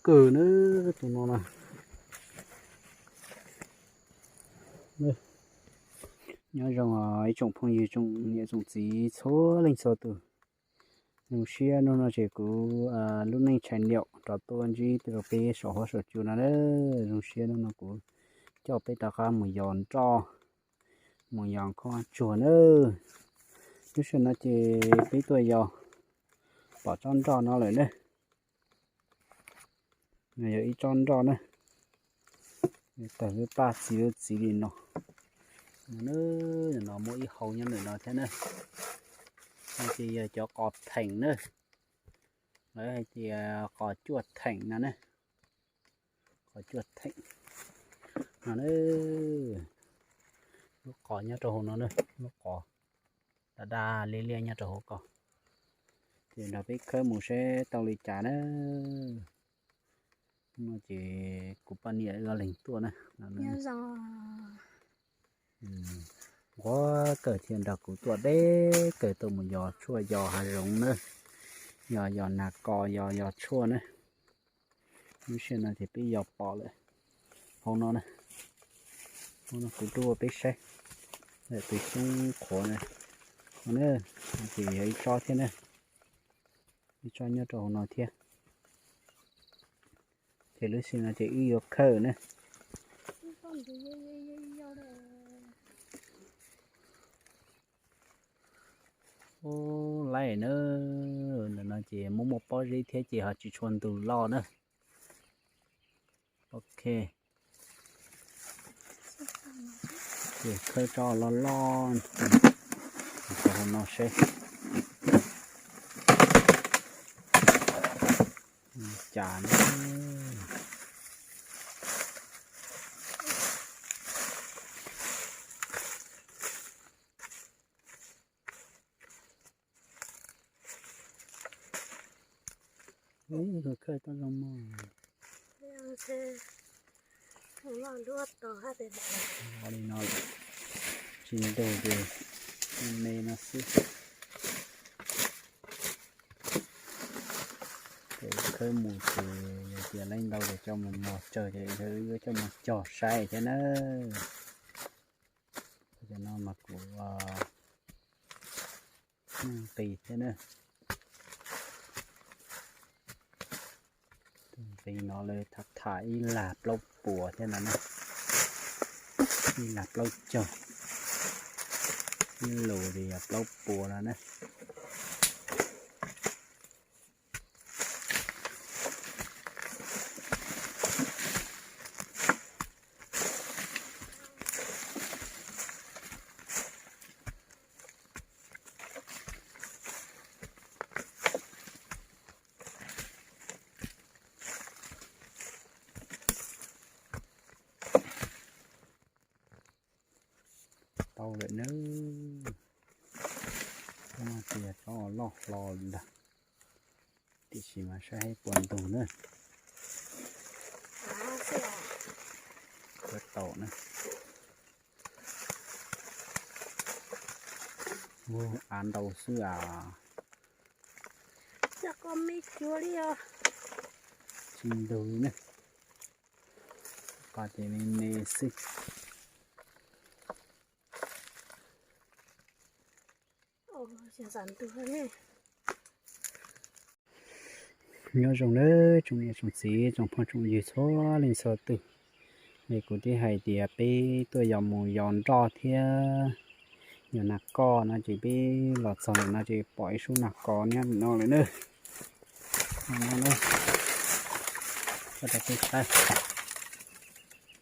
Kawg na, tus no na. Nyob zoo ib tsoom phooj ywg tsoom niam tsoom txiv txhua leej txhua tus. Zoo siab hnub no ces kuv lub neej tshais niam rov tuaj ntsib rau peb saum huab saum cua no na. Zoo siab hnub no kuv coj peb rov qab mus yos nroj, mus yos khob tsuag na. Lub sij hawm no ces peb tuaj yos pom tsob nroj no lawm na. No yog ib tsob nroj na, tawg lub paj txi lub txiv li no. No, no muaj ib hau nyob ntawm no thiab na. No ces yog cov qos theem na, lawv hais tias qos cuaj theem no na. Qos cuaj theem no na. Lub qos nyob rau hauv no na, lub qos daj daj liab liab nyob rau hauv ko. Ces nrog peb khawb mus seb tau li cas na. No ces kuv poj niam ua leeg tuaj na. Nquag kawg thiaj nrog kuv tuaj deb kawg tuaj mus yos tshuaj yos hav zoov na, yos yos nas kos yos yos tshuaj na. Lub sij hawm no ces peb yos pom lawm. Hauv no na, hauv no kuv rub ua peb saib, lawm tus xyoob qhuav na. Hauv no ces yog ib tsob thiab na, ib tsob nyob rau hauv no thiab. Ces lub sij hawm no ces wb yuav khawb na. Ub, laib na, ntawm no ces muaj muaj pob zeb thiab ces ho tsis tshua ntug loj na. Ok. Ces khawb tsob loj loj rau hauv no seb cas na. Ub, khawb tau zoo mog. Li no, tsis ntug ces me no xwb. Ces khawb mus ces yog tias leej ntau ces coj mus mos tsawg ces yuav coj mus cog saib thiab na. Cov no mas kuv nqis thiab na. Nqis no lawv tham tham ib lag plaub puas thiab no na. Ib lag plaub caug, ib lus li yog plaub puas no na. Tau lawm nawb. Tias tsob loj hlo li ntag, tiam sis mas saib puas ntug na. Tau na. Av ntau xwb as. Tsis ntug li na. Qos ces me me xwb. Nyob zoo nawb tsoom niam tsoom txiv tsoom phooj tsoom ywg txhua leej txhua tus. Es kuv twb hais tias peb tuaj yos mus yos nroj thiab yos nas koj no ces peb los txog ntawm no ces pom ib sub nas kos nyob ntawm no lawm na. No na,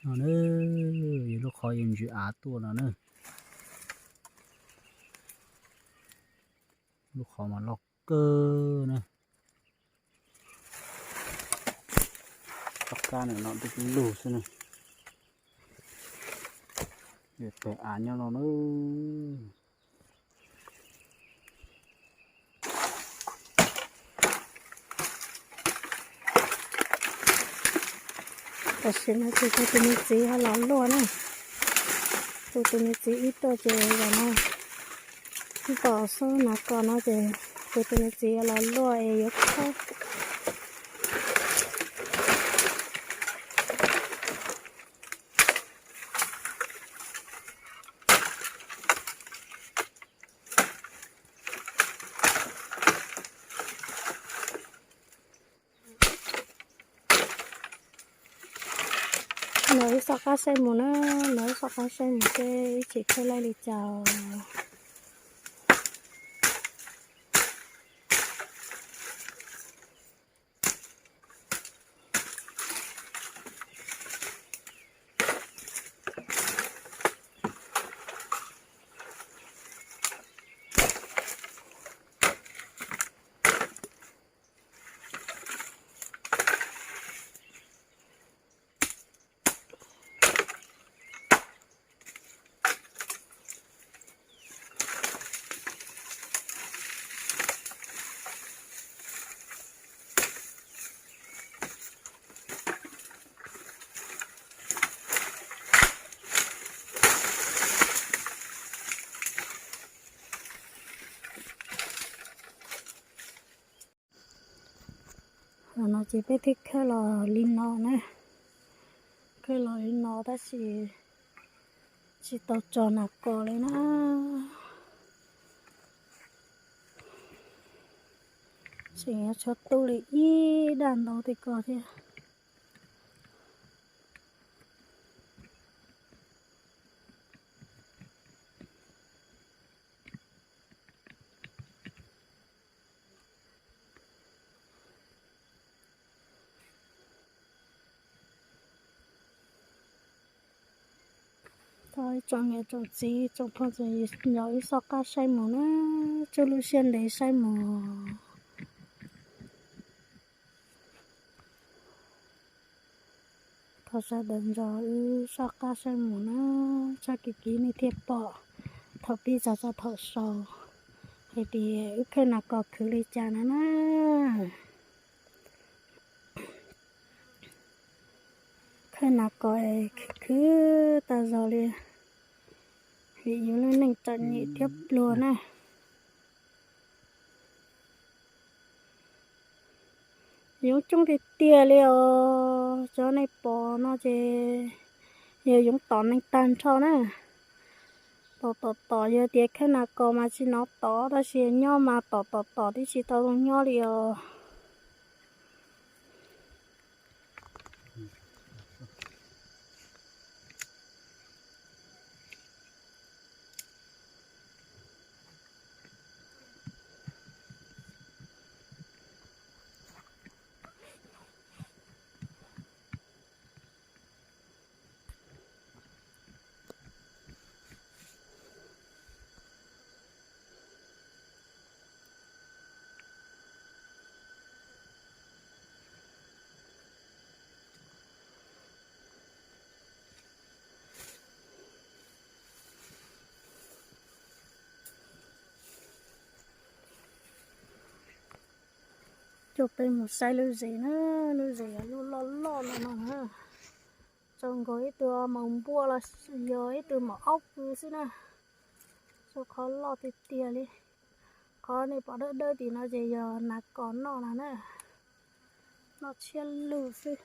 no na, yog lub qhov yog ntsws av tuaj no na. Lub qhov mas loj kawg na. Toj kab ntawm no twb lug xwb na. Yog pem av nyob no na. Tam sim no ces kuv tus me txiv ho los luaj na. Kuv tus me txiv ib tuaj ces yog no pom xub nas kos no ces kuv tus me txiv los luaj es yuav khawb. Nov ib soj qab saib mus na, nov ib soj qab saib mus seb ib txhis khawb laij li cas. Hos no ces peb twb khawb los li no na, khawb los li no tab sis tsis tau tso nas kos li na. Tseem yuav tshuav tu li ib daj ntau tej ko thiab. Thov ib tsoom niam tsoom txiv tsoom phooj tsoom ywg nco ib soj qab saib mus na, tsuj lub siab ntev saib mus. Thov sawv daws nco wb soj qab saib mus na, txhob kim kim nej thiaj pom thaum pib txog thaum xaus hais tias wb khawb nas kos khwv li cas na na. Khawb nas kos khwv khwv tag zog li, vim yus lub neej txom nyem thiab pluag na. Yoov coob tiag tiag li os, cov nej pom no ces yog yoov tom neeg tag nrho na. Tom tom tom yog tias khawb nas kos mas tsis hnov tom, tab sis nyob mas tom tom tom twb tsis tau zoo nyob li os. Coj peb mus saib lub zes na, lub zes yog lub loj loj no no na. Tsaus nkaus ib tug maum npua los yog ib tug maum aub pw xwb na. Tsaus qhov loj tiag tiag li. Qhov nej pom dawb dawb tim no ces yog nas kos noj no na. Noj tshiab lug xwb.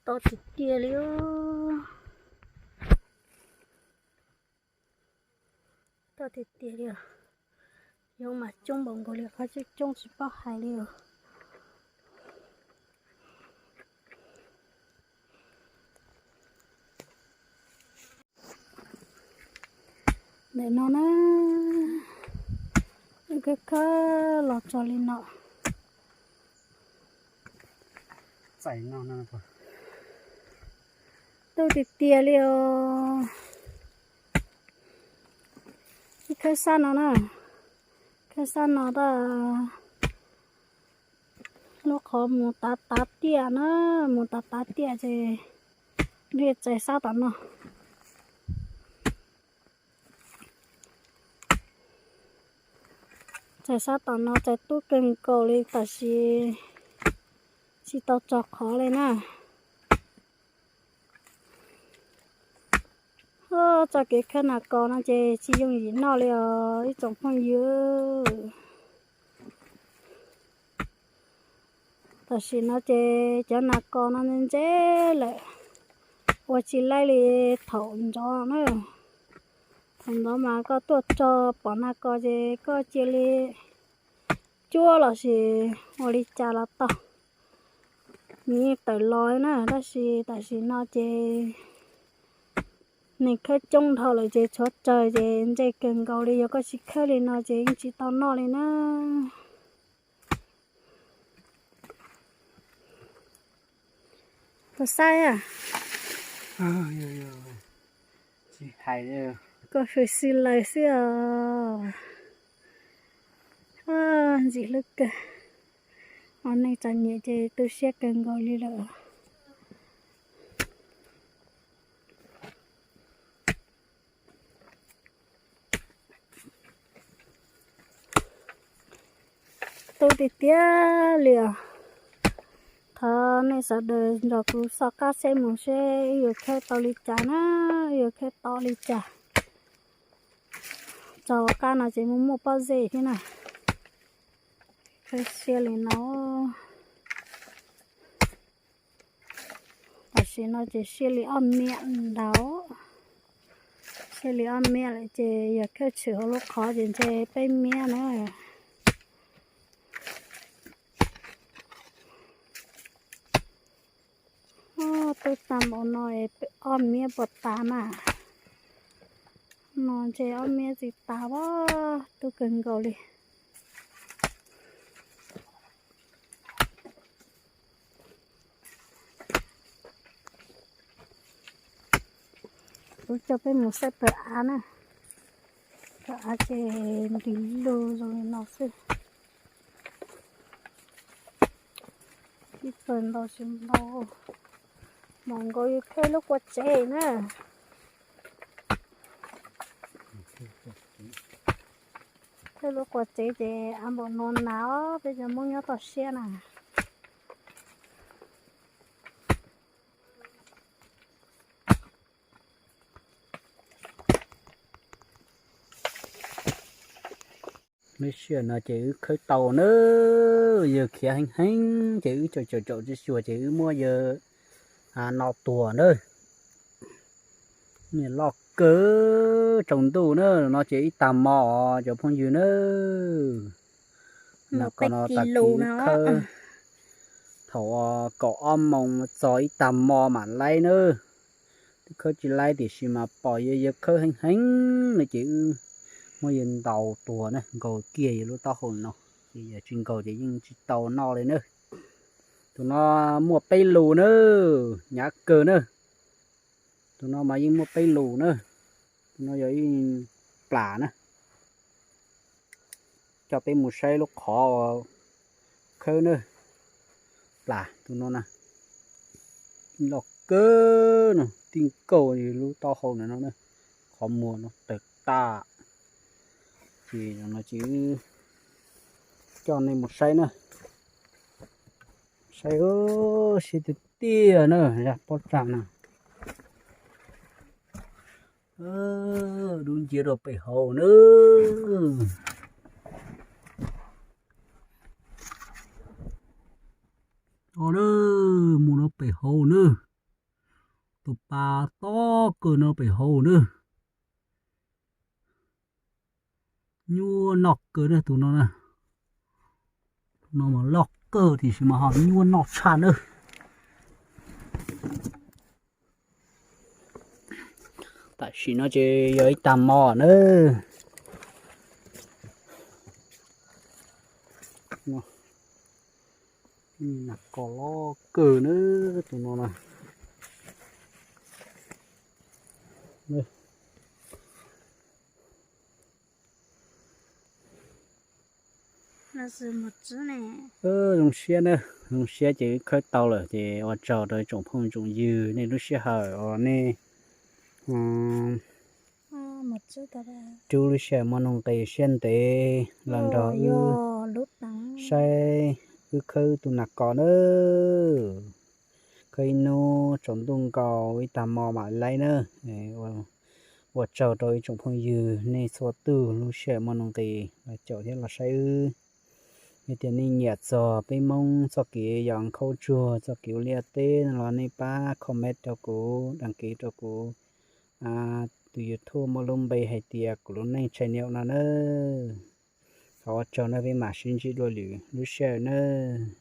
Tau tiag tiag li os. Tau tiag tiag li os. Yoov mas coob npaum nkaus li qhov coob coob tsis paub hais li os. Ntawm no na, wb khawb khawb los txog li no. Tub tiag tiag li os. Ib khawb sab no na, khawb sab no tab lub qhov mus tav tav tiaj na, mus tav tav tiaj ces nws txais sab tom no. Txais sab tom no txais tub kawg nkaus li tab sis tsis tau tso qhov li na. Txoj kev khawb nas kos no ces tsis yooj yim noj li os ib tsoom phooj ywg. Tam sim no ces cov nas kos no ntse ntse lawm, ua tsis laij li thaum ntxov na. Thaum ntxov mas koj tuaj tso pom nas kos ces koj cia li cuab los sis ua li cas los tau, nws yeej tawm los na. Tab sis tam sim no ces neeg khawb coob dhau lawm ces tshuav tsawg ces ntse kawg nkaus li, yog koj tsis khawb li no ces yeej tsis tau noj li na. Tau saib, koj hws xws lawm xwb os. Ntxim hlub kawg, ua neej txom nyem ces tu siab kawg nkaus li lawm. Tu tiag tiag li os. Thov nej sawv daws nrog kuv soj qab seb mus seb wb yuav khawb tau li cas na, wb yuav khawb tau li cas. Txog qab no ces muaj muaj pob zeb thiab na. Khawb siab li no. Tam sim no ces siab li ob miab ntau. Siab li ob miab lawm ces yog khawb tshwm hauv lub qhov ces ntshe peb miab na. Tub tag npaum no, ob miab puas tas mas. No ntshe ob miab tsis tas as, tub kawg nkaus li. Kuv coj peb mus saib pawg av na. Pawg av ces ntim lug zoo li no xwb. Ib pawg ntau tsis ntau, mam nkaus yus khawb lub qua tsev na. Khawb lub qua tsev ces av npaum no na, peb cov Hmoob nyob toj siab na. Lub sij hawm no ces wb khawb tau na, yawg khiav heev heev ces wb caum caum tsis xyuas ces wb muab yawg no tuag na. Loj kawg tsaus ntuj na, no ces ib tag hmo os cov phooj ywg na. No ko no tas kis wb khawb thaum kaum ob moos txog ib tag hmo mam laib na. Twb khawb tsis laib tiam sis mas pom yawg khawb heev heev no ces wb muab yawg ntaus tuag na, nkaug kiag yawg lub taub hau no, ces yog tsis nkaug ces yeej tsis tau noj li na. Tus no muaj peb lus na, hnyav kawg na. Tus no mas yeej muaj peb lus na. Tus no yog ib plas na. Coj peb mus saib lub qhov khawb na. Plas tus no na, loj kawg no, tij nkaug lub taub hau ntawm no na, qhov muag no tawg tag. Ces no ces coj nej mus saib na, saib siab tiag tiag na, zaj pob tsag na. Dub nciab rau pem hauv na. Mus rau pem hauv na. Tus pas tob kawg no pem hauv na. Nyuaj noj kawg na tus no na. No mas loj kawg tiam sis mas ho nyuaj noj tshaj na. Tam sim no ces yog ib tag hmo na. Nas kos loj kawg na tus no na. Zoo siab na, zoo siab ces wb khawb tau lawm ces ua tsaug rau tsoom phooj tsoom ywg nej lub sij hawm uas nej rub lub sij hawm muaj nuj nqis siab ntev los nrog wb saib wb khawb tus nas kos na. Khawb ib hnub tsaus ntuj nkaus ib tag hmo mam laib na. Ua tsaug rau ib tsoom phooj ywg nej txhua tus lub sij hawm muaj nuj nqis los caum thiab los saib wb. Yog tias nej nyiam txog peb Hmoob txoj kev yos nkauj tsuag, txoj kev ua liaj teb no los nej pab comment rau kuv, đăng ký rau kuv tus YouTube muaj lub npe hais tias Kuv Lub Neej Channel no nawb. Thov ua tsaug nawb, peb mam sib ntsib dua lwm lub sij hawm nawb.